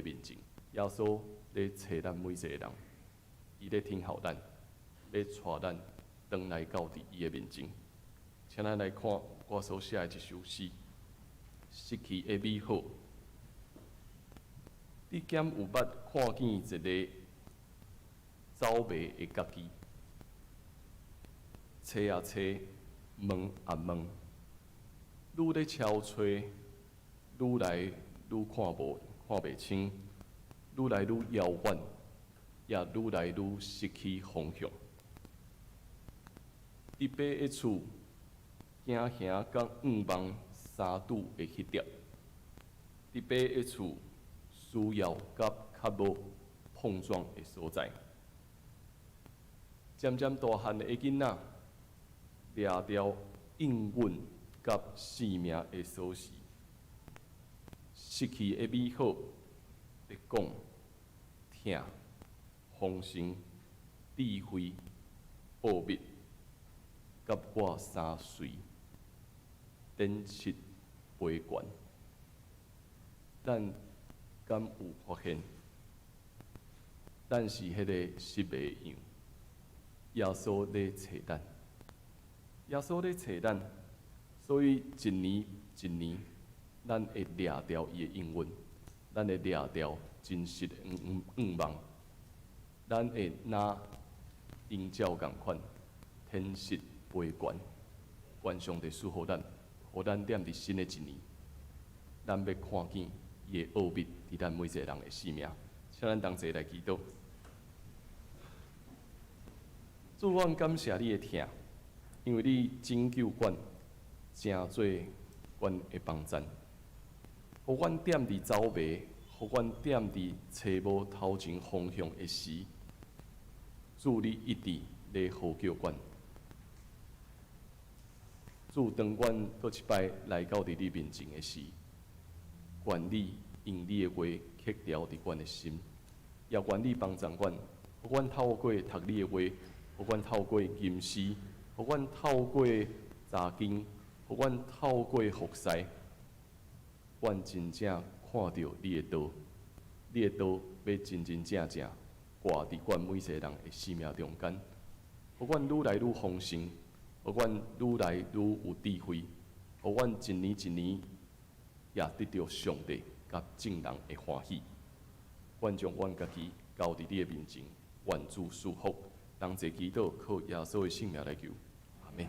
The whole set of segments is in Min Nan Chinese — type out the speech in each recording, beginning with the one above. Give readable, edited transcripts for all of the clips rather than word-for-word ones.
面前，耶穌咧揣咱每一个人，伊咧聽候咱，咧帶咱轉來到佇伊的面前。請咱來看我所寫的這首詩，失去的美好。你敢有捌看見一个走迷的家己？揣啊揣，問啊問，愈咧敲揣，愈來愈看無看袂清，愈來愈遙遠，也愈來愈失去方向。佇爬的厝，驚嚇佮向望相拄的彼粒；佇爬的厝，需要佮較無碰撞的所在。漸漸大漢的囡仔，掠著應允佮生命的鎖匙，失去的美好，咧講疼、豐盛、智慧、奧秘，佮我相隨，展翅飛懸。咱敢有發現，咱是彼个失迷的羊，耶穌咧揣咱，耶穌咧揣咱，所以一年一年，咱會掠著伊的應允，咱會掠著真實的向望，咱會若鷹鳥仝款，展翅飛懸。願上帝賜予咱，予咱踮佇新的一年，咱欲看見伊的奧秘佇咱每一個人的生命。請咱同齊來祈禱。主，阮感謝你的疼，因為你拯救阮，成做阮的幫贊，予阮踮佇走迷，予阮踮佇揣無頭前方向的時，主你一直咧呼叫阮。主，當阮閣一擺來到佇你面前的時，願你用你的話刻牢佇阮的心，也願你幫助阮，予阮透過讀你的話，予阮透過吟詩，予阮透過查經，予阮透過服侍，阮真正看著你的道，你的道欲真真正正掛佇阮每一個人的生命中間，予阮愈來愈豐盛，予阮愈來愈有智慧，予阮一年一年也得著上帝佮眾人的歡喜。阮將阮家己交佇你的面前，願主賜福。同齊祈禱，靠耶穌的聖名來求，阿們。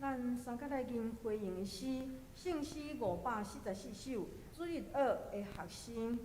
咱三個來吟回應的詩，聖詩544首，主日學的學生。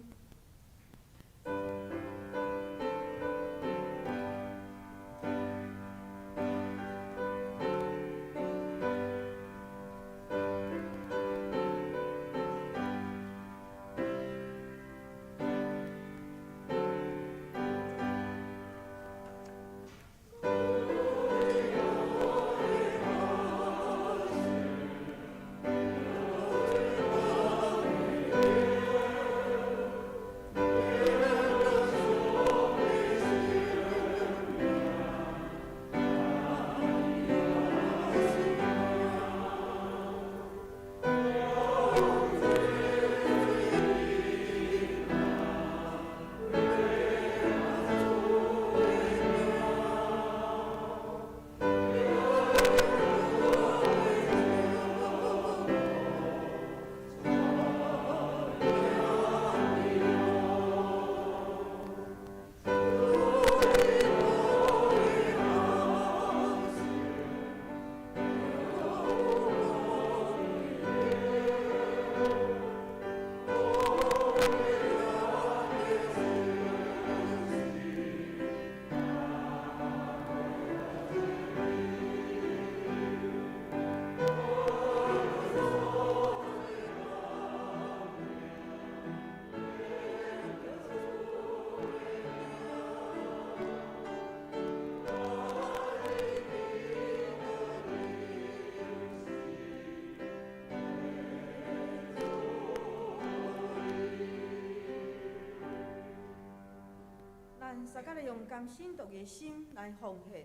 咱大家來用甘心樂意的心來奉獻。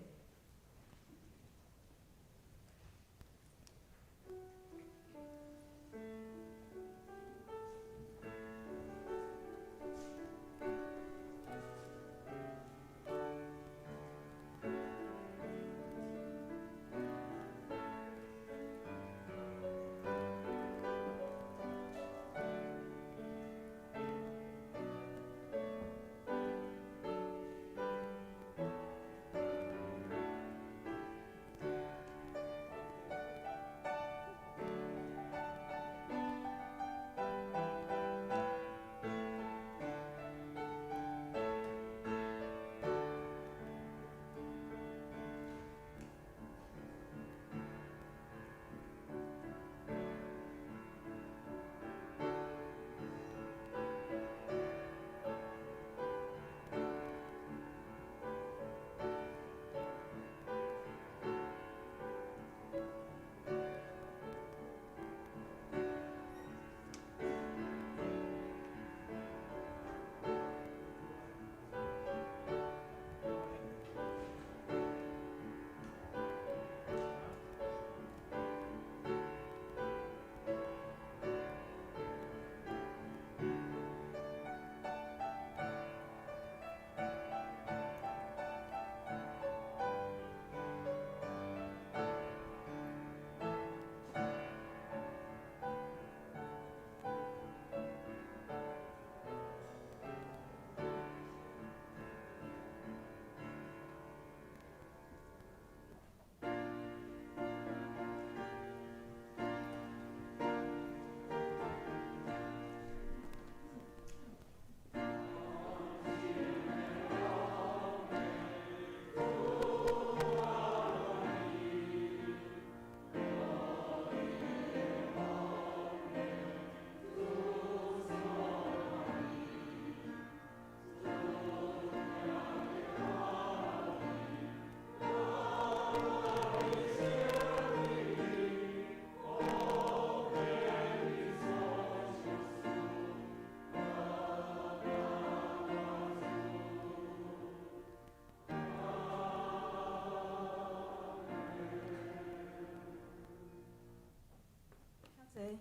势。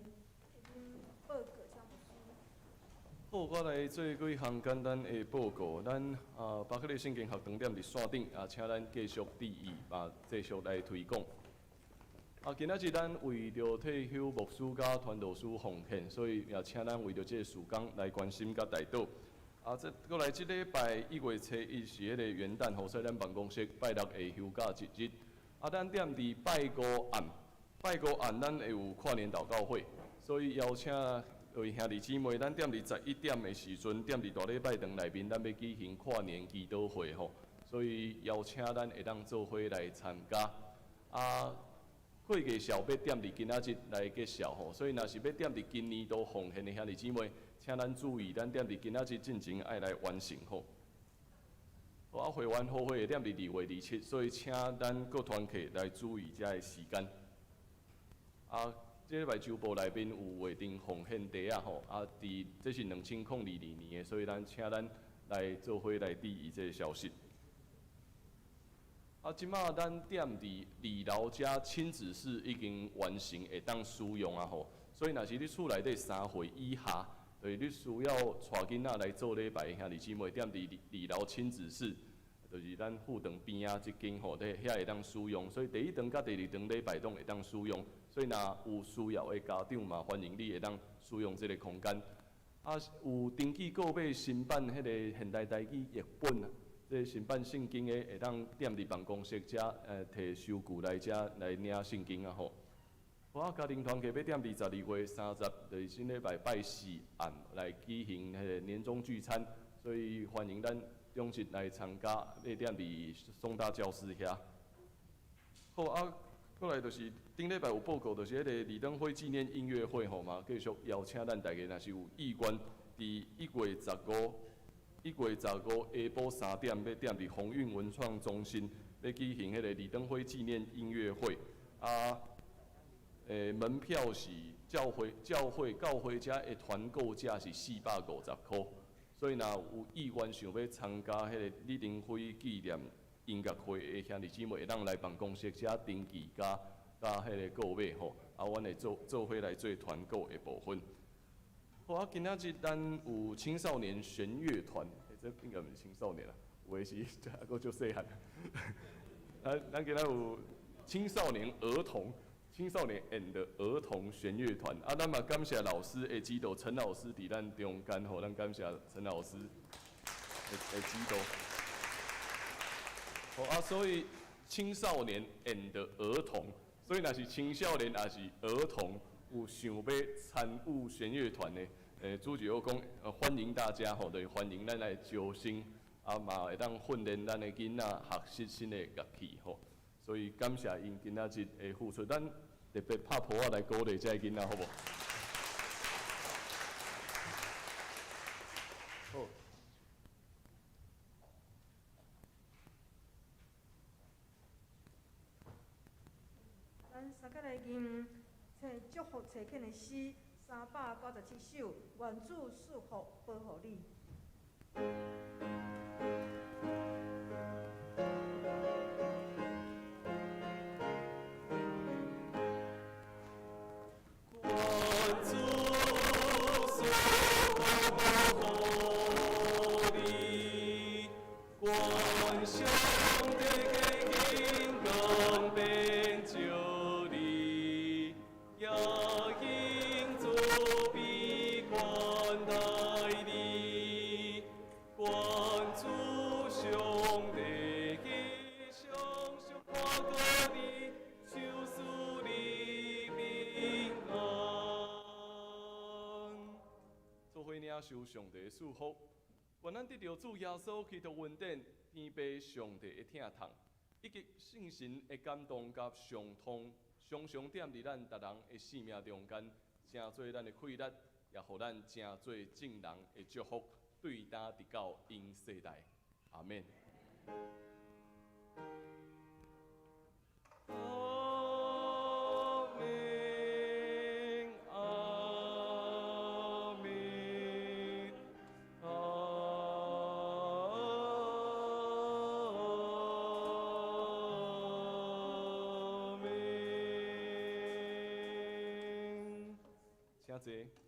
報告，請牧師。好，我來做幾項簡單的報告。咱啊，巴克禮聖經學堂踮佇線頂啊，請咱繼續注意，嘛繼續來推廣。啊，今仔日咱為著退休牧師佮傳道師奉獻，所以也請咱為著這个事工來關心佮代禱。啊，這閣來這禮拜1月初1是彼个元旦吼，所以咱辦公室拜六會休假一日。啊，咱踮佇拜五暗，拜五暗咱會有跨年禱告會，所以邀請各位兄弟姊妹，咱踮佇11點的時陣，踮佇大禮拜堂內面，咱欲舉行跨年祈禱會吼，所以邀請咱會當做伙來參加。啊，會計數欲踮佇今仔日來結束吼，所以若是欲踮佇今年度奉獻的兄弟姊妹，請咱注意，咱踮佇今仔日進前愛來完成吼。啊，會員好會會踮佇2月27，所以請咱各團契來注意遮个時間。啊，這禮拜週報內面有畫定奉獻袋仔吼，啊，佇這是2022年的，所以咱請咱來做伙來注意這个消息。啊，這馬咱踮佇二樓遮親子室已經完成，會當使用啊吼。所以若是你厝內底3歲以下，就是你需要帶囡仔來做禮拜的兄弟姊妹，踮佇二樓親子室，就是咱副堂邊仔這間吼，佇遐會當使用。所以第一堂佮第二堂禮拜攏會當使用。所以若有需要的家長嘛，歡迎你會當使用這个空間。啊，有登記購買新版彼个現代台語譯本啊。這个新版聖經的會當踮佇辦公室遮，提收據來遮來領聖經啊吼。我家庭團契欲踮佇12月30，就是新禮拜拜四暗來舉行彼个年終聚餐，所以歡迎咱長執來參加，欲踮佇松大教室遐。好啊，閣來就是頂禮拜有報告，就是彼个李登輝紀念音樂會吼嘛，繼續邀請咱大家若是有意願，佇1月15。1月15下晡3點，欲踮佇鴻運文創中心，欲舉行彼个李登輝紀念音樂會。啊，門票是教會、教會、教會遮的團購價是450箍。所以若有意願想欲參加彼个李登輝紀念音樂會的兄弟姊妹，會當來辦公室遮登記佮彼个購買吼。啊，阮會做伙來做團購的部分。好啊，今仔日咱有青少年弦樂團，欸，這應該毋是青少年啦，有的是還閣足細漢。咱今仔有青少年兒童、青少年 and 兒童弦樂團。啊，咱嘛感謝老師的指導，陳老師佇咱中間吼，咱感謝陳老師的指導。好啊，所以青少年 and 兒童，所以若是青少年，抑是兒童，有想欲參與弦樂團的，主持有講，歡迎大家吼，就是歡迎咱來招生，啊嘛會當訓練咱的囡仔學習新的樂器吼。所以感謝𪜶今仔日的付出，咱特別拍噗仔來鼓勵這个囡仔，好無？好。咱三個來吟祝福齊建的詩397首，願主賜福保護你。願主賜福保護你，願上帝的金光遍照你，也興慈悲關待你，願主上帝的雙手看顧你，賞賜你平安。做伙領受上帝的祝福，願咱得著主耶穌基督恩典，天父上帝的疼痛，以及聖神的感動佮相通，常常踮佇咱逐人的生命中間，成做咱的氣力，也予咱成做眾人的祝福，對今直到永世代。阿們。阿們，阿們，阿們。尔濟。